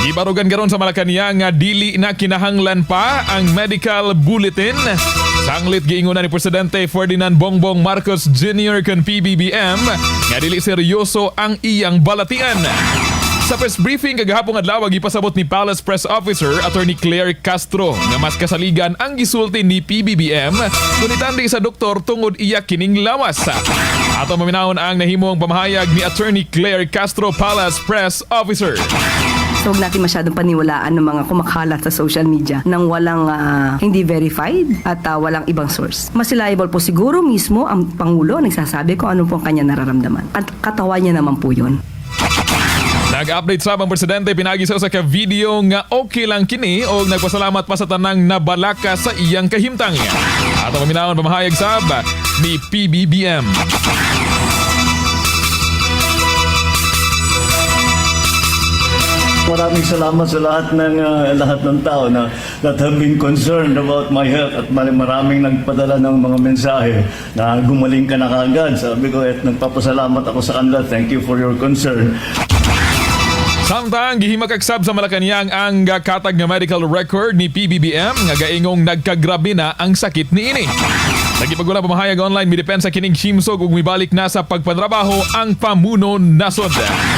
Gibarugan karon sa Malacañang nga dili na kinahanglan pa ang medical bulletin. Sanglit giingon ni Presidente Ferdinand Bongbong Marcos Jr. kan PBBM nga dili seryoso ang iyang balatian. Sa press briefing kagahapon adlaw, gipasabot ni Palace Press Officer Attorney Claire Castro nga mas kasaligan ang gisulti ni PBBM kung itandi sa doktor tungod iya kining lawas. Ato maminawon ang nahimong pamahayag ni Attorney Claire Castro, Palace Press Officer. So, huwag natin masyadong paniwalaan ng mga kumakalat sa social media nang walang hindi verified at walang ibang source. Mas liable po siguro mismo ang Pangulo, nagsasabi kung ano po ang kanya nararamdaman. At katawan niya naman po yun. Nag-update sa ang presidente pinagi sa usa ka video nga okay lang kini o nagpasalamat pa sa tanang nabalaka sa iyang kahimtang. Ato maminawon pamahayag sab ni PBBM. Maraming salamat sa lahat ng tao na that have been concerned about my health at maraming nagpadala ng mga mensahe na gumaling ka na kaagad. Sabi ko at nagpapasalamat ako sa kanila. Thank you for your concern. Samtang gihimakagsab sa Malacañang ang katag nga medical record ni PBBM nga gaingong nagkagrabe na ang sakit niini. Nagipagula pamahayag online, midepensa kining himsog ug mibalik na sa pagpantrabaho ang pamuno nasod.